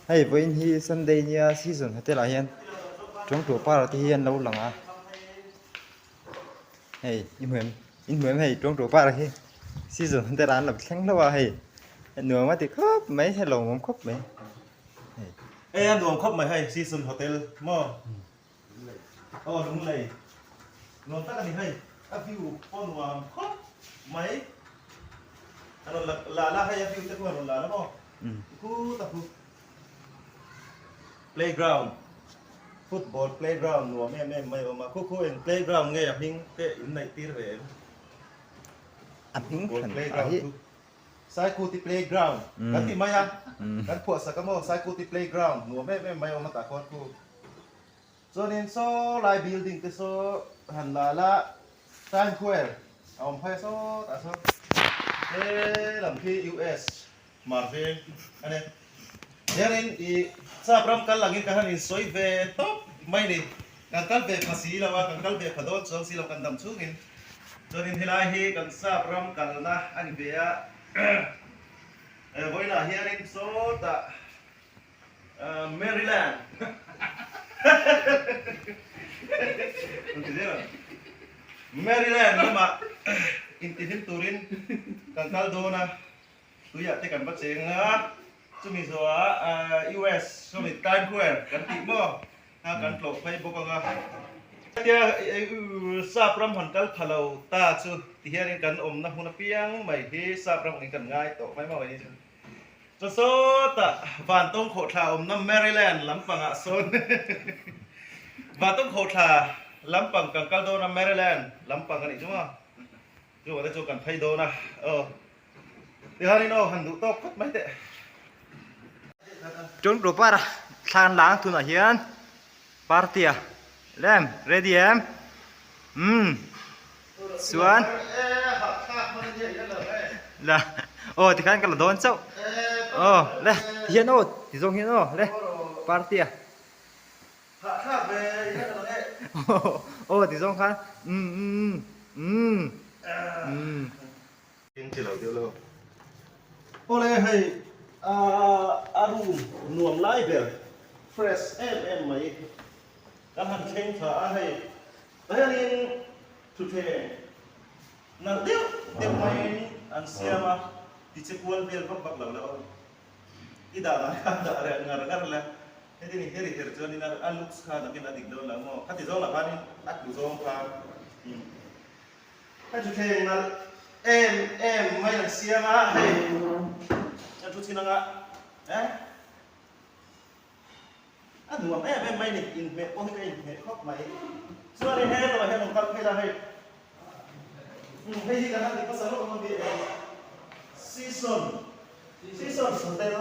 Hei vawiin hi Sunday nia season hotel ah hian Chawngtur para te hi an lo lang a hei i hmu em in hmu em hei Chawngtur para hi season hotel ah an lo thleng hlauh a hei nuam a ti khawp mai hei lawmawm khawp mai hei. Ei a nuam khawp mai hei season hotel maw aw lunglei nuam tak a ni hei a view pawh nuam khawp mai a rawn la la la hei a view te khu a rawn la la maw. Playground football playground nuam em em mai a awm a khu khu eng playground nge a hming te in neih tir ve em a hming hran a hi Saikuti playground kan ti mai a kan phuah sak a maw Saikuti playground nuam em em mai a awm a tah khuan khu chuanin saw lai building te saw han la la Times Square a awm phei a saw tah sawn he lam khi US Hmar veng a ni. Hianin i Sap ram kal angin ka han insawi ve tawp mai ni. Kan kal ve pha si lo a, kan kal ve pha dawn chuang si lo kan dam chhungin. Chuanin helai hi kan Sap ram kalna a ni ve a. Vawiinah hianin sawtah Maryland Maryland lamah intihlim turin kan kal dawn a. Tuiah te kan va cheng a, chumi zawhah US sawmi Times Square kan tih maw kha kan tlawh phei bawk ang a. Hetia Sap ram han kal pha lo ta chu ti hianin kan awmna hmun apiang mai hi Sap ram angin kan ngai tawh mai maw ni chu. Chaw sawtah Vantawng khawhthla awmna Maryland lampangah sawn Vantawng khawhthla lampang kan kal dawn a Maryland lampang a nih chu maw. Chu te chu kan phei dawn a aw. Tihanin aw han duh tawk phawt mai teh. Ṭawng tur par thlan lang tunah hian party a lem ready em umm chuan la aw tikhan ka la dawn chauh aw le tihian aw ti zawng hian aw le party a aw ti zawng khan umm umm umm umm. Eng chi lo deuh lo. Awle hei a room nuam lai ber fresh em em mai kan han thleng tha a hei tah hianin thutthleng nalh deuh deuh maiin an siam a tiche kual vel vak vak lo la aw i dah dan kha dah reh ngar ngar la heti ni heri her chuanin a looks kha nakin a dik dawn lo maw khati zawng lah khanin a tlu zawng kha umm. Hei thutthleng nalh em em mai an siam a, hei an thu chin anga eh a nuam em em mai ni, inhmeh pawh hi ka inhmeh khawp mai. Chuanin he lamah hian rawn kal phei la hei, hei hi kan han ti hmasa lawk ang a mi Season, Seasons Hotel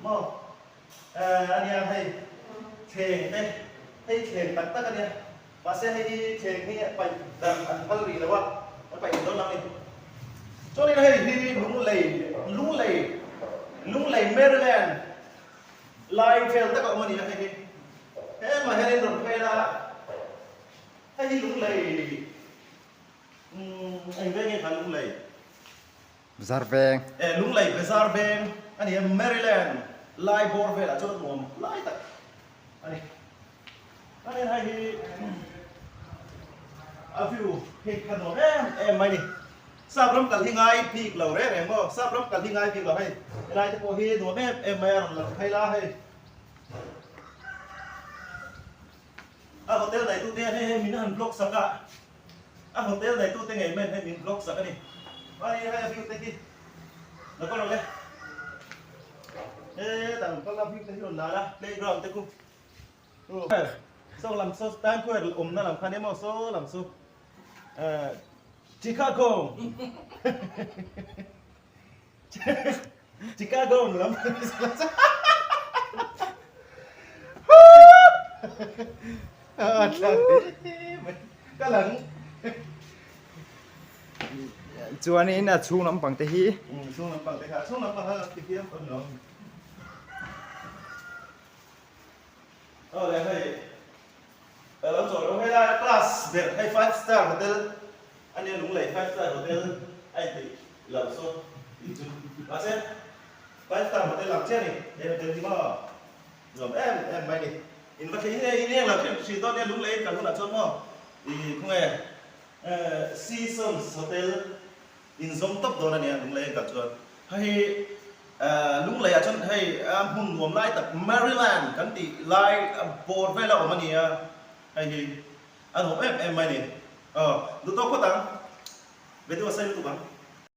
maw eh ania hei thleng te, hei thleng tak tak ania. Mahse hei hi thleng hi paih dan an phal rih lo a, an paih dawn lo a ni. Chuanin hei hi Lunglei, Lunglei, Lunglei Maryland lai vel tak a awm a ni a hei hi. Hemah hianin rawn phei la, hei hi Lunglei, umm eng veng nge kha Lunglei? Bazar veng. E, Lunglei Bazar veng a ni a, Maryland lai bawr velah chuan a nuam lai tak a ni. Chuanin hei hi a view hi a nuam em em mai ni. Sap ram kal hi ngai bik lo reng reng maw, sap ram kal hi ngai bik lo hei helai te pawh hi nuam em em mai a rawn lang phei la hei. A hotel neitu te hei hei min han block sak a, a hotel neitu te ngei men hei min block sak a ni. Hei hei a view te hi la kawr ang le. Hetah rawn kal a view te hi rawn la la playground te khu. Saw lam saw Times Square awmna lam kha nia maw saw lam chu Chicago Chicago lam ka lang chuanin a chhung lampang te hi chhung lampang te kha chhung lampang kha ti hiam awm lo. Aw le hei ka lo chawl lo hei lai class ber hei five star hotel a nia Lunglei five star hotel a in tih loh saw tih chu mahse five star hotel ang chiah a ni he hotel hi maw. Nuam em em mai ni. In va thleng nge in eng lo hrim hrim dawn nia lunglei in kal hunah chuan maw i khawnge Seasons Hotel in zawng tawp dawn a nia lunglei in kal chuan. Hei lunglei ah chuan hei hmun nuam lai tak Maryland kan tih lai bawr vel a awm a nia hei hi a nuam em em mai ni. Aw duhtawk phawt ang. Video a sei lutuk ang.